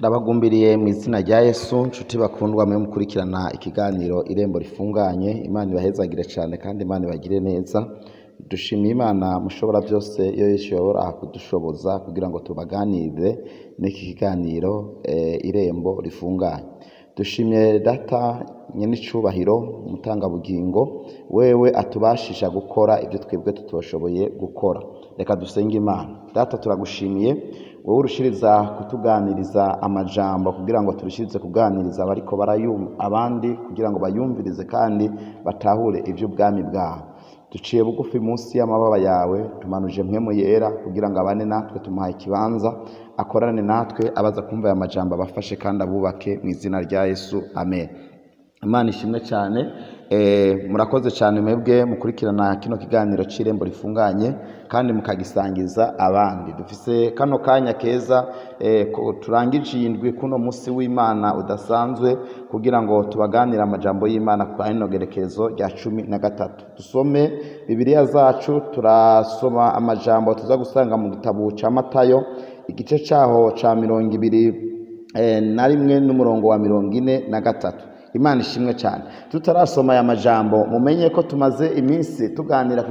Ndabagumbiriye mu izina rya Yesu, nshuti bakundwa mwe mukurikirana ikiganiro Irembo Rifunganye. Imana ibahezagire cyane kandi Imana ibagire neza. Dushimiye Imana mushobora byose iyo ishobora kudushoboza kugira ngo tubaganire n'iki kiganiro Irembo Rifunganye. Dushimiye Data nyenicubahiro umutangabugingo, wewe atubashisha gukora ibyo twebwe tutoshoboye gukora. Reka dusenge Imana. Data, turagushimiye wowe urushiriza kutuganiriza amajambo kugira ngo turushirize kuganiriza abariko barayumva abandi, kugira ngo bayumvirize kandi batahure iby'ubwami bwawe. Duciye bugufi munsi y'amababa yawe, tumanuje mpwemu yera kugira ngo abane natwe, tumuhaye ikibanza akorane natwe, abaza kumva aya majambo abafashe kandi abubake mu izina rya Yesu, amen. Imana ishimwe cyane. Murakoze cyane mwebwe mukurikirana kino kiganiro c'Irembo Rifunganye kandi mukagisangiza abandi. Dufise kano kanya keza turangije iyi ndwi kuno musi w'Imana udasanzwe kugira ngo tubaganire amajambo y'Imana ku rino gerekezo rya 13. Dusome Bibiliya zacu, turasoma amajambo tuza gusanga mu gitabo ca Matayo igice caho ca 21 n'umurongo wa 43. Imana ishimwe cyane. Tutarasoma aya majambo, mumenye ko tumaze iminsi tuganira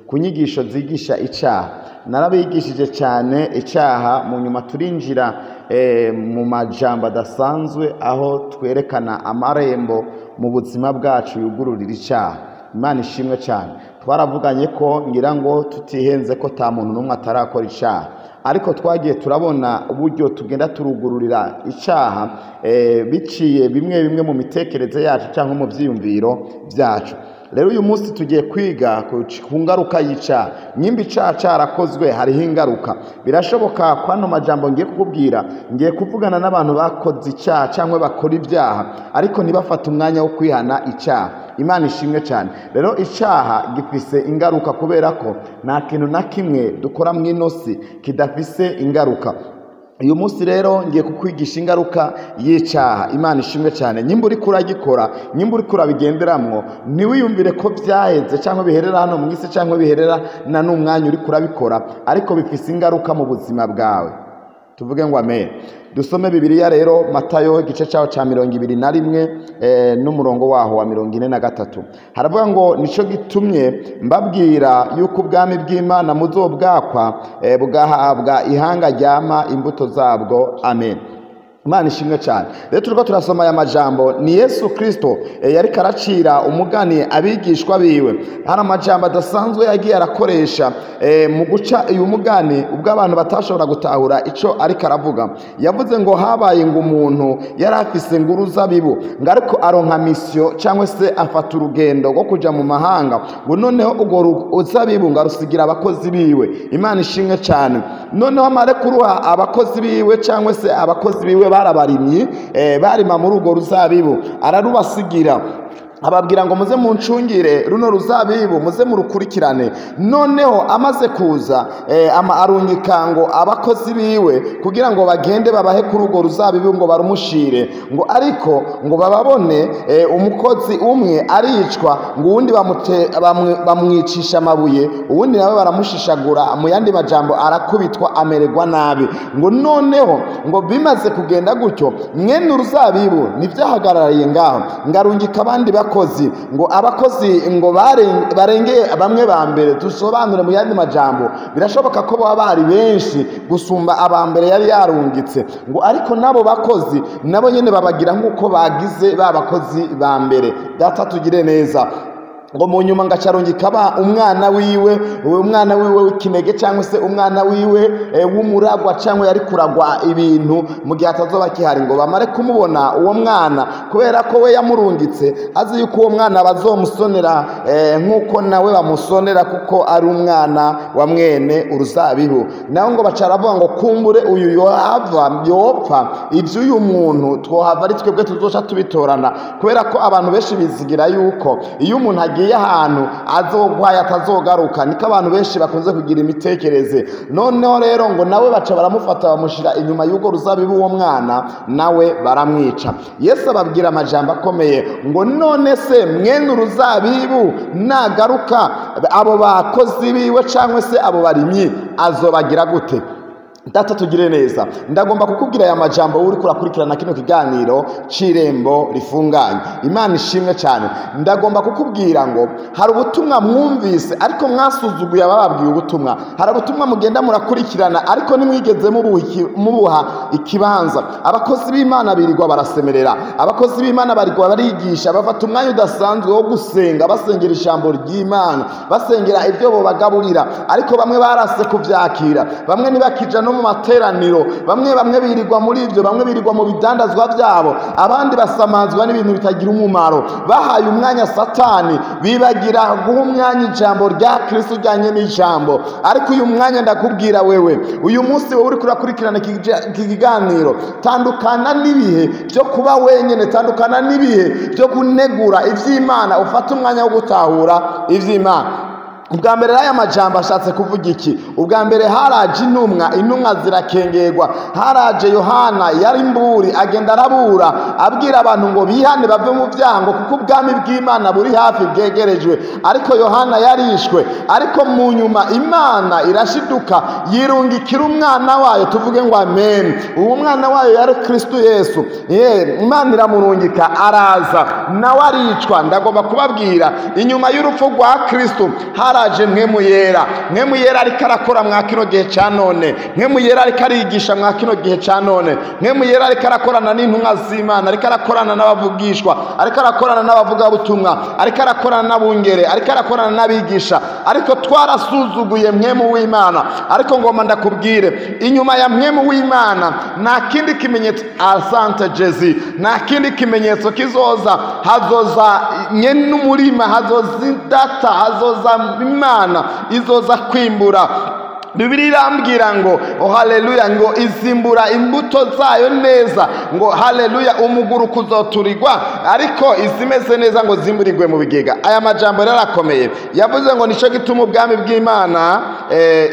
ku nyigisho zigisha icaha. Narabigishije cyane icaha, mu nyuma turinjira mu majambo adasanzwe aho twerekana amarembo mu buzima bwacu yugururira icaha. Imana ishimwe cyane. Twaravuganye ko ngira ngo tutihenze ko ta muntu n'umwe atarakora icaha, ariko twagiye turabona uburyo tugenda turugururira icaha biciye bimwe bimwe mu mitekerereze yacu cyangwa mu vyiyumviro byacu. Rero uyu munsi tugiye kwiga ku ngaruka y'icaha. Nyimba icaha carakozwe hariho ingaruka. Birashoboka ko ano majambo ngiye kukubwira, ngiye kuvugana n'abantu bakoze icaha cyangwa bakora ibyaha, ariko ntibafate umwanya wo kwihana icaha. Imana ishimwe cyane. Rero icaha gifise ingaruka, kubera ko nta kintu na kimwe dukora mw'inosi kidafise ingaruka. Uyu munsi rero ngiye kukwigisha ingaruka y'icaha. Imana ishimwe cyane. Nyimba uriko uragikora, nyimba uriko urabigenderamwo, ntiwiyumvire ko vyaheze cyangwa biherera hano mw'isi cyangwa biherera na n'umwanya uriko urabikora, ariko bifise ingaruka mu buzima bwawe. Tuvuge ngo amen. Dusome Bibiliya rero, Matayo igice cyaho ca 21 n'umurongo waho wa 43. Haravuga ngo nico gitumye mbabwira yuko ubwami bw'Imana muzobwakwa bugahabwa ihanga ryama imbuto zabwo. Amen. Imana ishimwe cyane. Rero turiko turasoma aya majambo, ni Yesu Kristo yariko aracira umugani abigishwa biwe. Hari amajambo adasanzwe yagiye arakoresha mu guca uyu mugani ubwo abantu batashobora gutahura ico ariko aravuga. Yavuze ngo habaye ngo umuntu yari afise ngo uruzabibu, ngo ariko aronka misiyo cyangwa se afata urugendo rwo kuja mu mahanga, ngo noneho urwo ruzabibu ngo arusigira abakozi biwe. Imana ishimwe cyane. Noneho amare kuruha abakozi biwe cyangwa se abakozi biwe barabarimyi barima muri urwo ruzabibu, ararubasigira ababwira ngo muze muncungire runo ruzabibu, muze murukurikirane. Noneho amaze kuza arungika ngo abakozi biwe kugira ngo bagende babahe kuri urwo ruzabibu ngo barumushire, ngo ariko ngo bababone umukozi umwe aricwa, ngo uwundi bamwicisha amabuye, uwundi nawe baramushishagura, mu yandi majambo arakubitwa amererwa nabi. Ngo noneho ngo bimaze kugenda gutyo, mwene uruzabibu ntivyahagarariye ngaho, ngo arungika abandi bakozi, ngo abakozi ngo barengeye bamwe ba mbere. Dusobanure mu yandi majambo, birashoboka ko baba bari benshi gusumba aba mbere yari yarungitse, ngo ariko nabo bakozi nabo nyene babagira nk'uko bagize ba bakozi ba mbere. Data tugire neza. Ngo mu nyuma ngacarungika ba umwana wiwe, umwana wiwe w'ikinege cyangwa se umwana wiwe w'umuragwa cyangwa yari kuragwa ibintu mu gihe atazoba kihari, ngo bamare kumubona uwo mwana, kubera ko we yamurungitse azi yuko uwo mwana bazomusonera nk'uko nawe bamusonera, kuko ari umwana wa mwene uruzabibu. Nawe ngo bacaravuga ngo kumbure uyu yohava yopfa, ivyo uyu muntu twohava ari twebwe tuzoca tubitorana, kubera ko abantu benshi bizigira yuko iyo umuntu agiye ahantu azogwaye atazogaruka. Niko abantu benshi bakunze kugira imitekerereze. Noneho rero ngo nawe baca baramufata bamushira inyuma y'ugo ruzabibu, uwo mwana nawe baramwica. Yesu ababwira amajambo akomeye ngo none se mwene uruzabibu nagaruka, abo bakozi biwe cyangwa se abo barimyi azobagira gute? Data tugire neza. Ndagomba kukubwira aya majambo uri kurakurikirana kino kiganiro c'irembo rifunganye. Imana ishimwe cyane. Ndagomba kukubwira ngo hari ubutumwa mwumvise ariko mwasuzuguye abababwiye ubutumwa. Hari ubutumwa mugenda murakurikirana ariko nimwigeze mubuha ikibanza. Abakozi b'Imana birirwa barasemerera, abakozi b'Imana barirwa barigisha, bafata umwanya udasanzwe wo gusenga, basengera ijambo ry'Imana, basengera ibyo bobagaburira, ariko bamwe barase kuvyakira, bamwe ntibakija no mu materaniro, bamwe birirwa muri ibyo, bamwe birirwa mu bidandazwa byabo, abandi basamazwa n'ibintu bitagira umumaro. Bahaye umwanya Satani, bibagira guha umwanya ijambo rya Kristo ujyanye n'ijambo. Ariko uyu mwanya ndakubwira wewe, uyu munsi wowe uri kurakurikirana iki kiganiro, tandukana n'ibihe byo kuba wenyine, tandukana n'ibihe byo kunegura ivy'Imana, ufate umwanya wo gutahura ivy'Imana. Ubwa mbere aya majambo ashatse kuvuga iki? Ubwa mbere haraje intumwa zirakengerwa. Haraje Yohana yari imburi, agenda arabura abwira abantu ngo bihane bave mu byango kuko ubwami bw'Imana buri hafi bwegerejwe. Ariko Yohana yarishwe. Ariko mu nyuma Imana irashiduka yirungikira umwana wayo, tuvuge ngo amen. Uwo mwana wayo yari Kristo Yesu. Imana iramurungika araza nawe aricwa. Ndagomba kubabwira inyuma y'urupfu rwa Kristo haraje Mpwemu Yera. Mpwemu Yera ariko arakora mwa kino gihe ca none. Mpwemu Yera ariko arigisha mwa kino gihe ca none. Mpwemu Yera ariko arakorana n'intumwa z'Imana, ariko arakorana n'abavugishwa, ariko arakorana n'abavugabutumwa, ariko arakorana n'abungere, ariko arakorana n'abigisha. Ariko twarasuzuguye Mpwemu w'Imana. Ariko ngoma ndakubwire, inyuma ya Mpwemu w'Imana nta kindi kimenyetso, asante Jezi, nta kindi kimenyetso kizoza. Hazoza nyene n'umurima, hazoza data, hazoza Imana izoza kwimbura. Bibiliya irambwira ngo oh haleluya, ngo izimbura imbuto zayo neza, ngo haleluya umuguru kuzoturirwa, ariko izimeze neza ngo zimburirwe mu bigega. Aya majambo rero arakomeye. Yavuze ngo nico gituma ubwami bw'Imana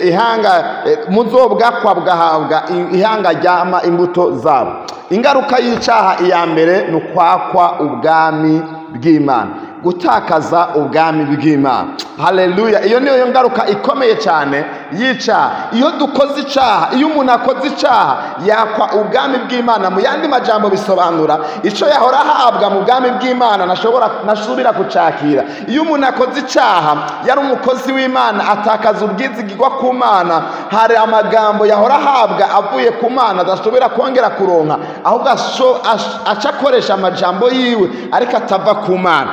ihanga muzobwakwa bwahabwa ihanga ryama imbuto zabo. Ingaruka y'icaha iya mbere ni ukwakwa ubwami bw'Imana, gutakaza ubwami bw'Imana. Haleluya. Iyo niyo ngaruka ikomeye cyane y'icaha. Iyo dukoze icaha, iyo umuntu akoze icaha yakwa ubwami bw'Imana. Mu yandi majambo bisobanura ico yahora ahabwa mu bwami bw'Imana nashobora nasubira kucakira. Iyo umuntu akoze icaha yari umukozi w'Imana atakaza ubwizigirwa ku Mana. Hari amagambo yahora ahabwa avuye ku Mana adashobora kongera kuronka, ahubwo aca akoresha amajambo yiwe ariko atava ku Mana.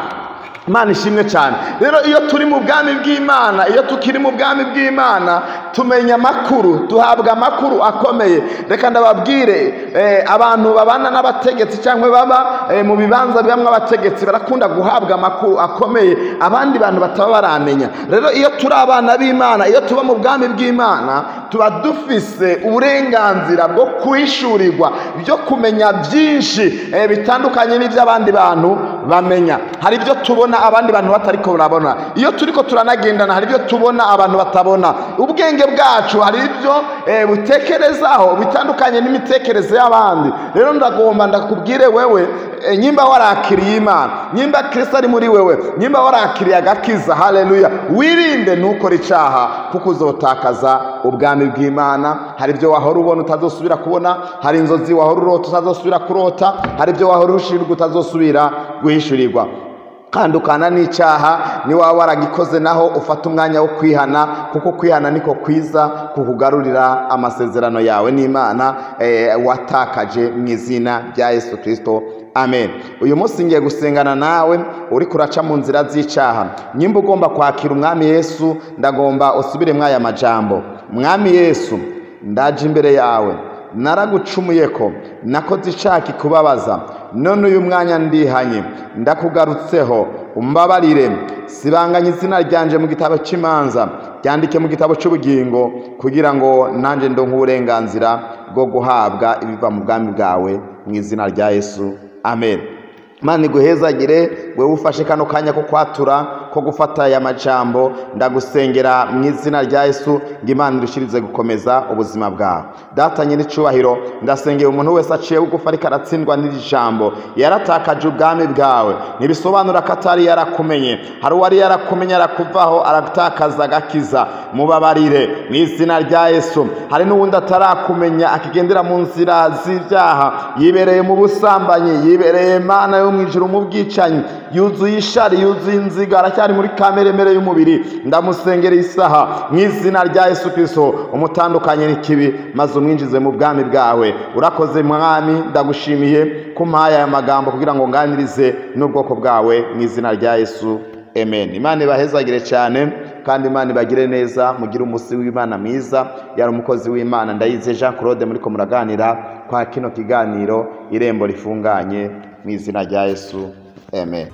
Imana ishimwe cyane. Rero iyo turi mu bwami bw'Imana, iyo tukiri mu bwami bw'Imana, tumenya amakuru, duhabwa amakuru akomeye. Reka ndababwire, abantu babana n'abategetsi cyangwa baba mu bibanza bibamwe abategetsi barakunda guhabwa amakuru akomeye abandi bantu bataba baramenya. Rero iyo turi abana b'Imana, iyo tuba mu bwami bw'Imana, tuba dufise uburenganzira bwo kwishurirwa byo kumenya byinshi bitandukanye n'iby'abandi bantu bamenya. Hari ibyo tubona abandi bantu batariko barabona. Iyo turiko turanagendana hari ibyo tubona abantu batabona. Ubwenge bwacu hari ibyo butekerezaho bitandukanye n'imitekerereze y'abandi. Rero ndagomba ndakubwire wewe, nyimba warakiriye Imana, nyimba Kristo ari muri wewe, nyimba warakiriye agakiza, haleluya, wirinde ntukore icaha kuko uzotakaza ubwami bw'Imana. Hari ibyo wahora ubona utazosubira kubona, hari inzozi wahora urota utazosubira kurota, hari ibyo wahora ushirirwa utazosubira guhishurirwa. Kandukana n'icyaha, ni waba waragikoze naho ufata umwanya wo kwihana, kuko kwihana niko kwiza kukugarurira amasezerano yawe n'Imana watakaje mu izina rya Yesu Kristo. Amen. Uyu munsi ngiye gusengana nawe uri kuraca mu nzira z'icaha. Nyimba ugomba kwakira Umwami Yesu, ndagomba usubire mwaya majambo. Mwami Yesu, ndaje imbere yawe, naragucumuyeko, nakoze icaha kikubabaza, none uyu mwanya ndihanye, ndakugarutseho, umbabarire, sibanganye izina ryanje mu gitabo cy'imanza, ryandike mu gitabo cy'ubugingo, kugira ngo nanje ndonke uburenganzira bwo guhabwa ibiva mu bwami bwawe, mu izina rya Yesu. Amen. Imana iguhezagire wewe ufashe kano kanya ko kwatura ko gufata aya majambo. Ndagusengera mu izina rya Yesu ngo Imana irushirize gukomeza ubuzima bwawe. Data nyir'icubahiro, ndasengera umuntu wese aciye bugufi ariko aratsindwa n'iri jambo, yaratakaje ubwami bwawe. Ntibisobanura ko atari yarakumenye, hari uwari yarakumenye arakuvaho aratakaza agakiza, mubabarire mu izina rya Yesu. Hari n'uwundi atarakumenya akigendera mu nzira z'ibyaha, yibereye mu busambanyi, yibereye Mana yo mu ijuru mu bwicanyi, yuzuye ishari, yuzuye inziga, aracyari muri kamere mere y'umubiri. Ndamusengera isaha mu izina rya Yesu Kristo, umutandukanye n'ikibi maze umwinjize mu bwami bwawe. Urakoze Mwami, ndagushimiye ko umpaye aya magambo kugira ngo nganirize n'ubwoko bwawe mu izina rya Yesu, amen. Imana ibahezagire cyane kandi Imana ibagire neza, mugire umunsi w'Imana mwiza. Yari umukozi w'Imana Ndayize Jean Claude muriko muraganira kwa kino kiganiro Irembo Rifunganye mu izina rya Yesu, amen.